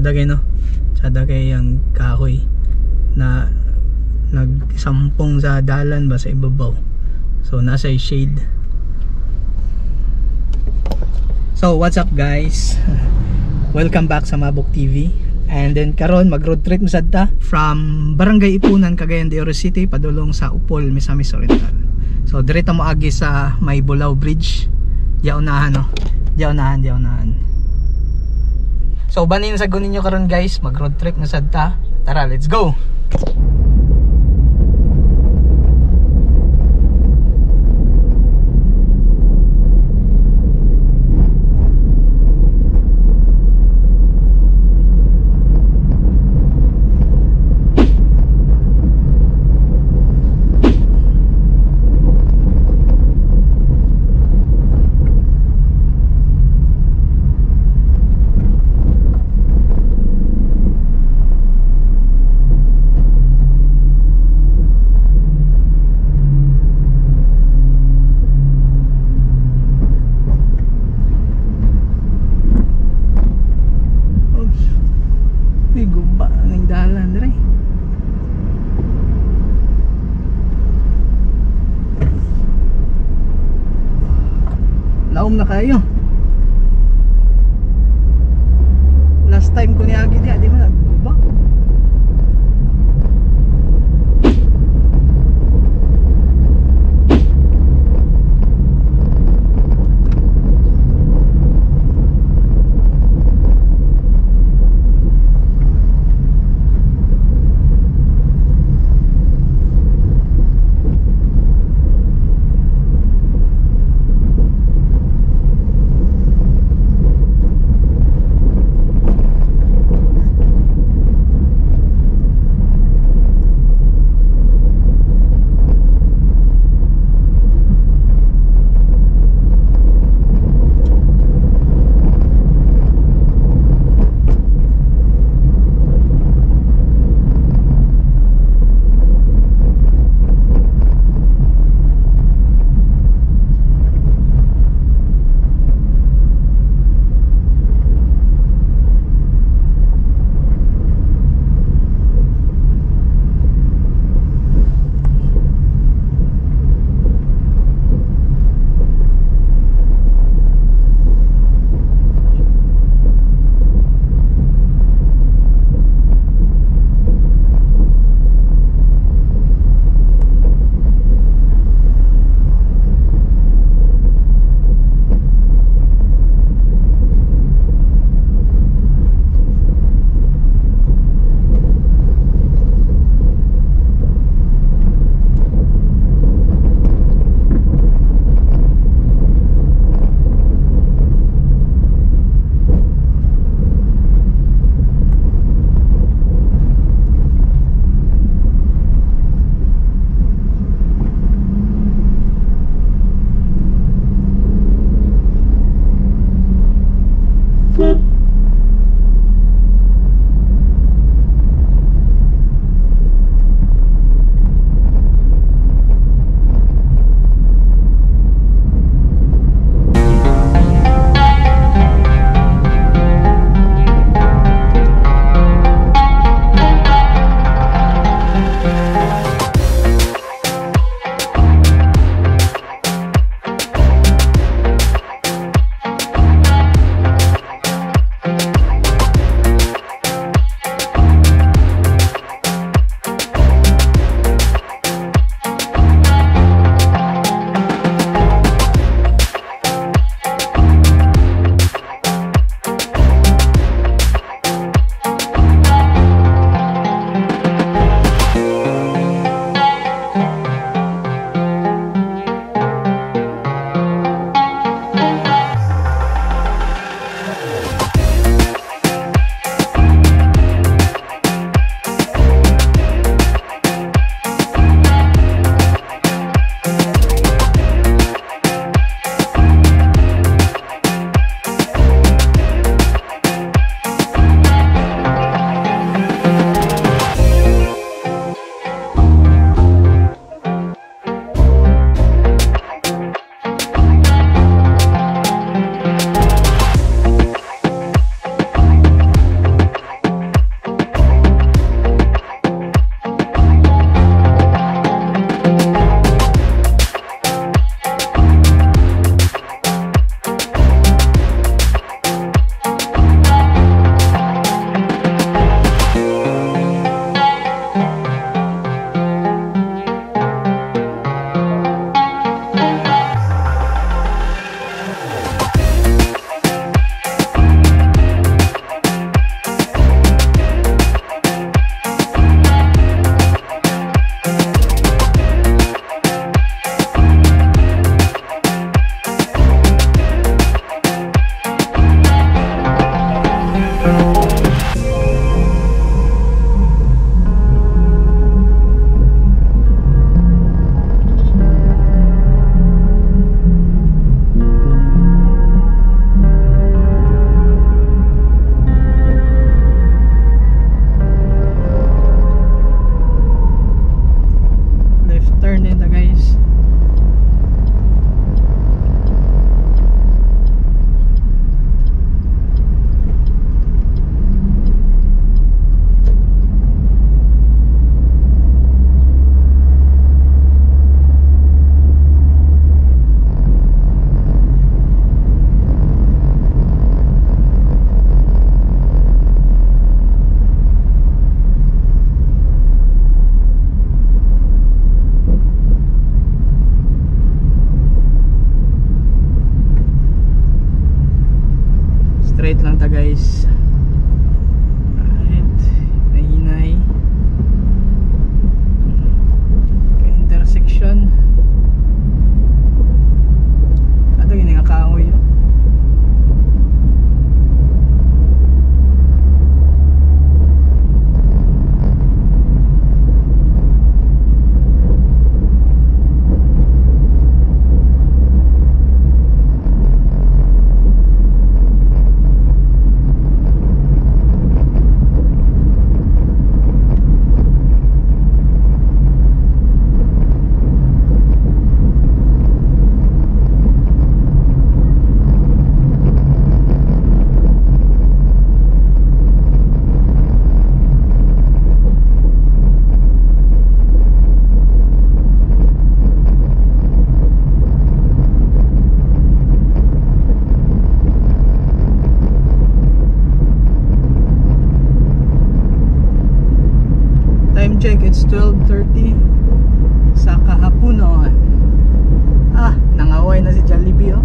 Tsada kay, no? Tsada kay ang kahoy na nagsampong sa dalan ba sa ibabaw. So nasa shade. So what's up, guys? Welcome back sa Mabok TV. And then karon mag road trip sad ta from Barangay Ipunan, Cagayan de Oro City padulong sa Upol, Misamis Oriental. So direta mo agi sa may Bulao Bridge. Diya unahan, no. Diya unahan, diya unahan. So banin sa gunin nyo karon, guys, mag road trip na sad ta. Tara, let's go. Oops. Uy, guba ng dalan dire. Laom na kayo. Last time ko niagi diya, di ba nagguba? Straight lang ta, guys. Right. Nahinay. Okay, intersection. Ato gini nga kahoy, oh. Time check, it's 12:30 sa kahaponon. Ah, nangaway na si Jollibee, oh.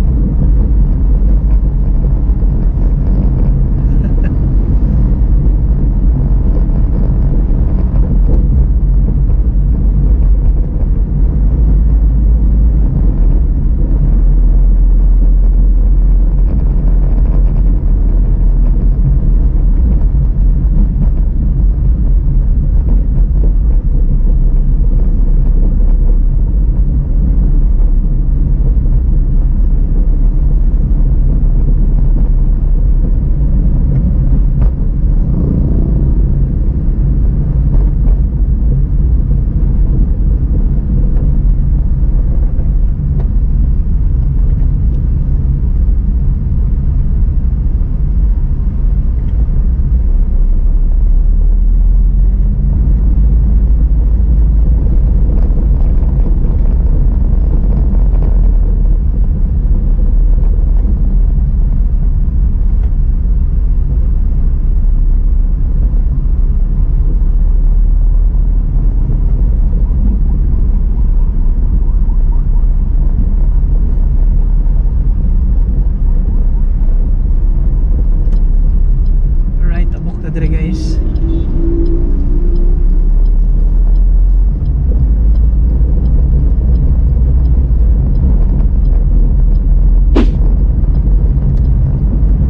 Alright, abok ta dire, guys.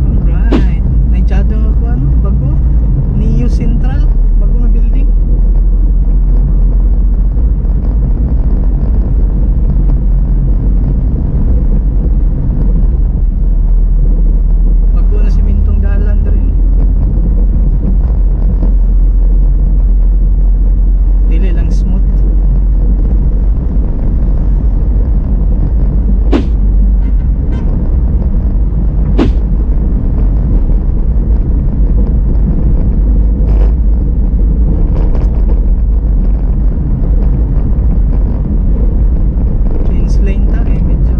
Alright. Naitsado nga ko ano, bago. Neo Central, bago nga building. Bago na simintong dalan dire. Dili lang smooth. Change lane ta eh, medyo.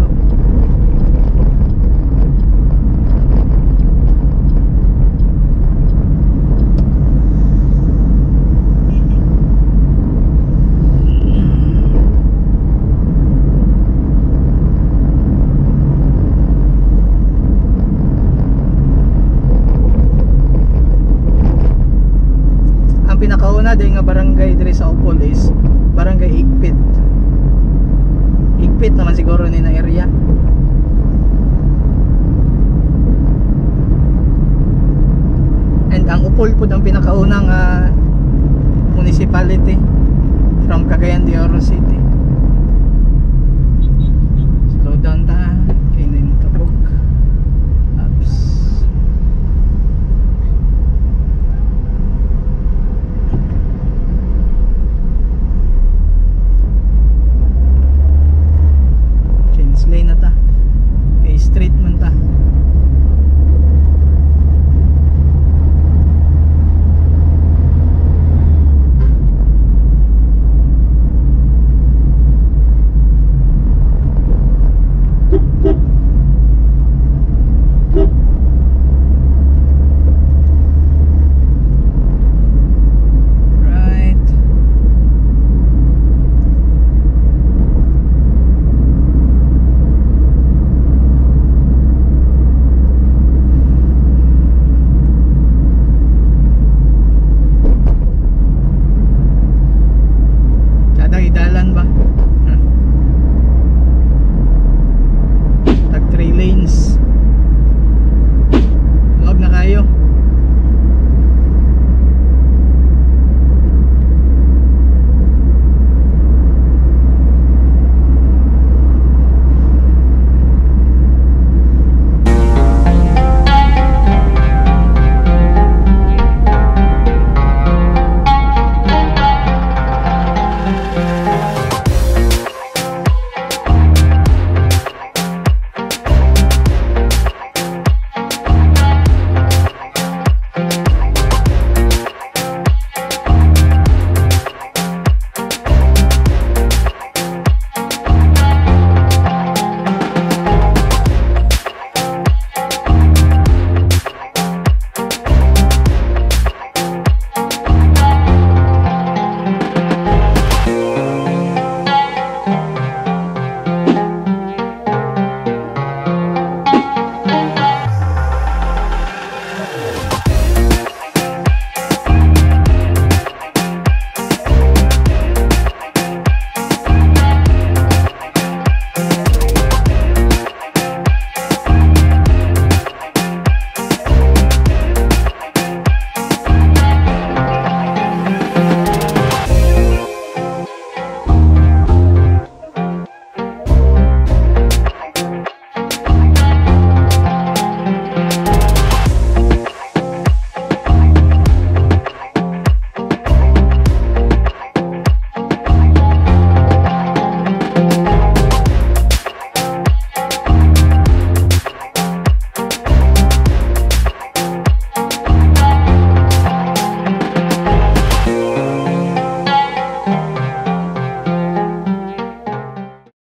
Ang pinakauna din nga barangay diri sa Opol is Barangay Igpit. Igpit naman siguro ni na area. And ang Opol pud ang pinakaunang municipality from Cagayan de Oro City.